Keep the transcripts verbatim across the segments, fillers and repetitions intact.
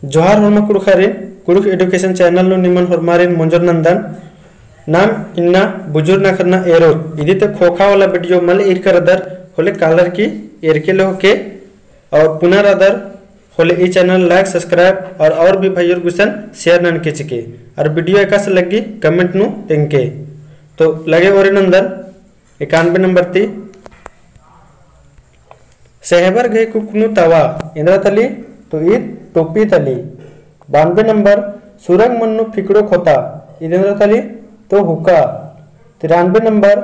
जोहार होरमा कुँड़ुख़ारिन, कुँड़ुख़ education channel नू निमन होरमारिन मोंजोर नन्दन। नाम इन्ना बुजुर्ग नखरना एरोत। इदी ती खोखा वाला video मल ईरका रअदर होले कालर की एरके लेहो के, और पुना रअदर होले ई channel like, subscribe और, और भी भइयोर गुसन share ननके चिके। और video एकासे लग्गी comment नू तेंगके। तो लगे ओरे नन्दन। इक्यानबे नंबर ती, सहबर गही कुक नू तवा एन्दरा तली? तो ईद टोपी तली। बानबे नंबर, सुरंग मन्नू फिकड़ो खोता, ईद एन्दरा तली? तो हुका। तिरानबे नंबर,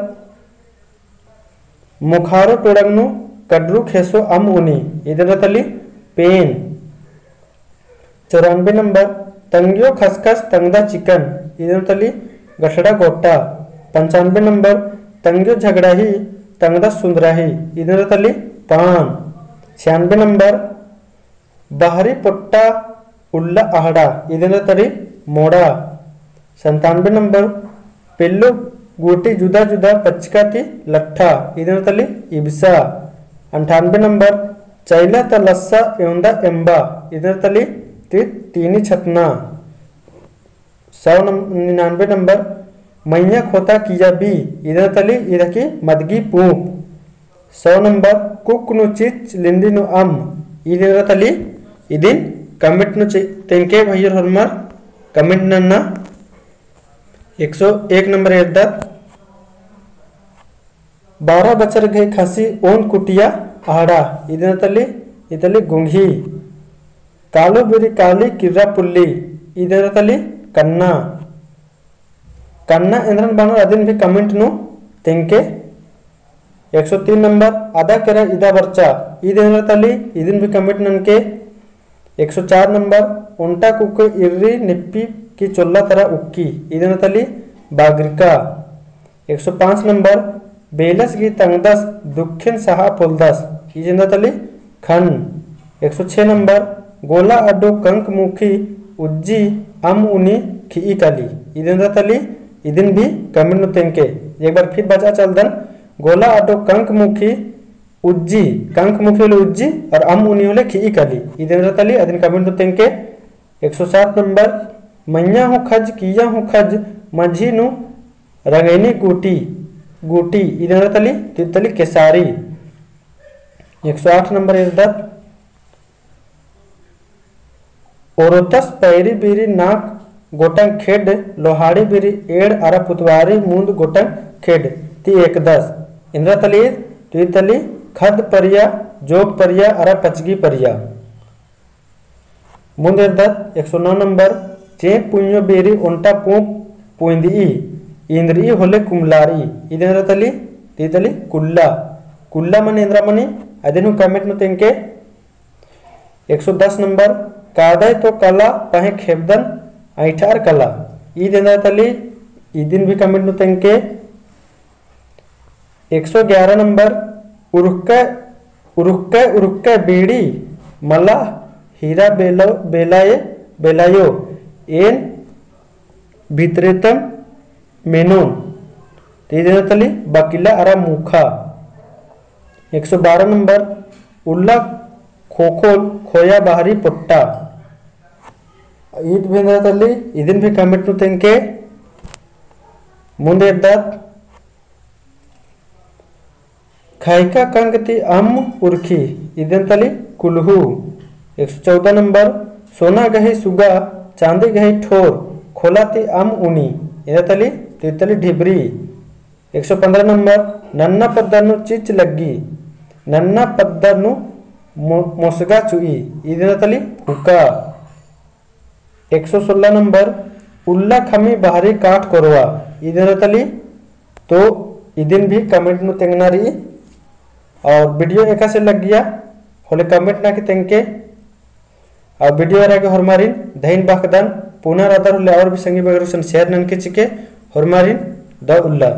मोखारो टोड़ंग नू कटरू खेसो अम्म उनी, ईद एन्दरा तली? पेन। चौरानबे नंबर, तंग्यो खसखस तंगदा चिकन, ईद एन्दरा तली? गठड़ा गोटा। पंचानबे नंबर, तंग्यो झगड़ाही तंगदा सुंदराही, ईद एन्दरा तली? पान। छियानबे नंबर, बहरी पोट्टा उल्ला अहड़ा, ईद एन्दरा तली? मोड़ा। संतानबे नंबर, पेल्लो गूटी जुदा जुदा पच्चका ती लट्ठा, ईद एन्दरा तली? इबसा। अंठानबे नंबर, चैला ता लस्सा एवंदा एम्बा, ईद एन्दरा तली? ती तीनी छतना। सौ नम-, निन्यानबे नंबर, मइय्याँ खोता किया बी, ईद एन्दरा तली? ईद हिकी मदगी पूँप। सौ नंबर, कुक नू चिच लिंडी नू अम्म, ईद एन्दरा तली? इदिन comment नू चे-, तेंगके भइयोर होरमर comment नन्ना। एक सौ एक नंबर एरदत, बारह बछर गही खसी ओन कुटिया अहड़ा, ईद एन्दरा तली? ईद तली? गुंगी। कालो बीरी काली किर्रा पुल्ली, ईद एन्दरा तली? कन्ना। कन्ना एन्दरन बअनर अदिन भी comment नू तेंगके। एक सौ तीन नंबर, अदा केरा इदा बरचा, ईद एन्दरा तली? इदिन भी comment ननके। एक सौ चार नंबर, ओन्टा कुक्को इर्री निप्पी की चोल्ला तरा उक्की, ईद एन्दरा तली? बागरिका। एक सौ पाँच नंबर, बेलस गही तंगदस दुखेन सहा पोलदस, ईद एन्दरा तली? खन। एक सौ छह नंबर, गोला अड्डो कंक मुखी उज्जी अम्म उनी खिई काली, ईद एन्दरा तली? इदिन भी comment नू तेंगके। एक बार फिर बचा चलदन, गोला अड्डो कंक मुखी उज्जी, कंक मुखी होले उज्जी और अम्म उनी होले खिई काली, ईद एन्दरा तली? अदिन comment नू तेंगके। एक सौ सात नंबर, मइय्याँ हूँ खज, किय्याँ हूँ खज, मझी नू रंगैनी गूटी, गूटी, ईद एन्दरा तली? ती तली? केसारी। एक सौ आठ नंबर एरदत, ओरोतस पैरी बीरी नाक गोटंग खेड, लोहाड़ी बीरी एड़ अरा पुतवारी मुन्द गोटंग खेड, ती एकदस। एन्दरा तली? ती तली? खद परिया, जोग परिया अरा पचगी परिया। मुन्द एरदत एक सौ नौ नंबर, चेंप पुइयो बेरी ओन्टा पूंप पुइंदई, इन्द्रई होले कुम्हलारई, ईद एन्दरा तली? ती तली? कुल्ला। कुल्ला मने एन्दरा मनी, अदिन हूँ comment नू तेंगके। एक सौ दस नंबर, कादय तो कला पहें खेबदन अइंठार कला, ईद एन्दरा तली? इदिन भी comment नू तेंगके। एक सौ ग्यारह नंबर, उरुक्कय, उरुक्कय, उरुक्कय बीड़ी मला हीरा बेलो, बेलाये, बेलायो, एन भितरेतम मेनोन, ती एन्दरा तली? बकिला अरा मुखा। एक सौ बारह नंबर, उल्ला खोखोल खोया बहरी पोट्टा, ईद भी एन्दरा तली? इदिन भी comment नू तेंगके। मुन्द एरदत, खाइका कंक ती अम्म उरखी, ईद एन्दरा तली? कुल्हू। एक सौ चौदह नंबर, सोना गही सुगा, चाँदी गही ठोर, खोला ती अम्म उनी, एन्दरा तली? ती तली? ढिबरी। एक सौ पन्द्रह नंबर, नन्ना पद्दा नू चिच लग्गी, नन्ना पद्दा नू मो-, मोसगा चुई, ईद एन्दरा तली? हुका। एक सौ सोलह नंबर, उल्ला खमी बहरी काठ कोरवा, ईद एन्दरा तली? तो इदिन भी comment नू तेंगना रई। और video एकासे लग्गिया होले comment नना की तेंगके। और video एरा गे होरमारिन धइन बअदन, पुना रअदर होले और भी संगी बगर गुसन share ननके चिके। होरमारिन दव उल्ला।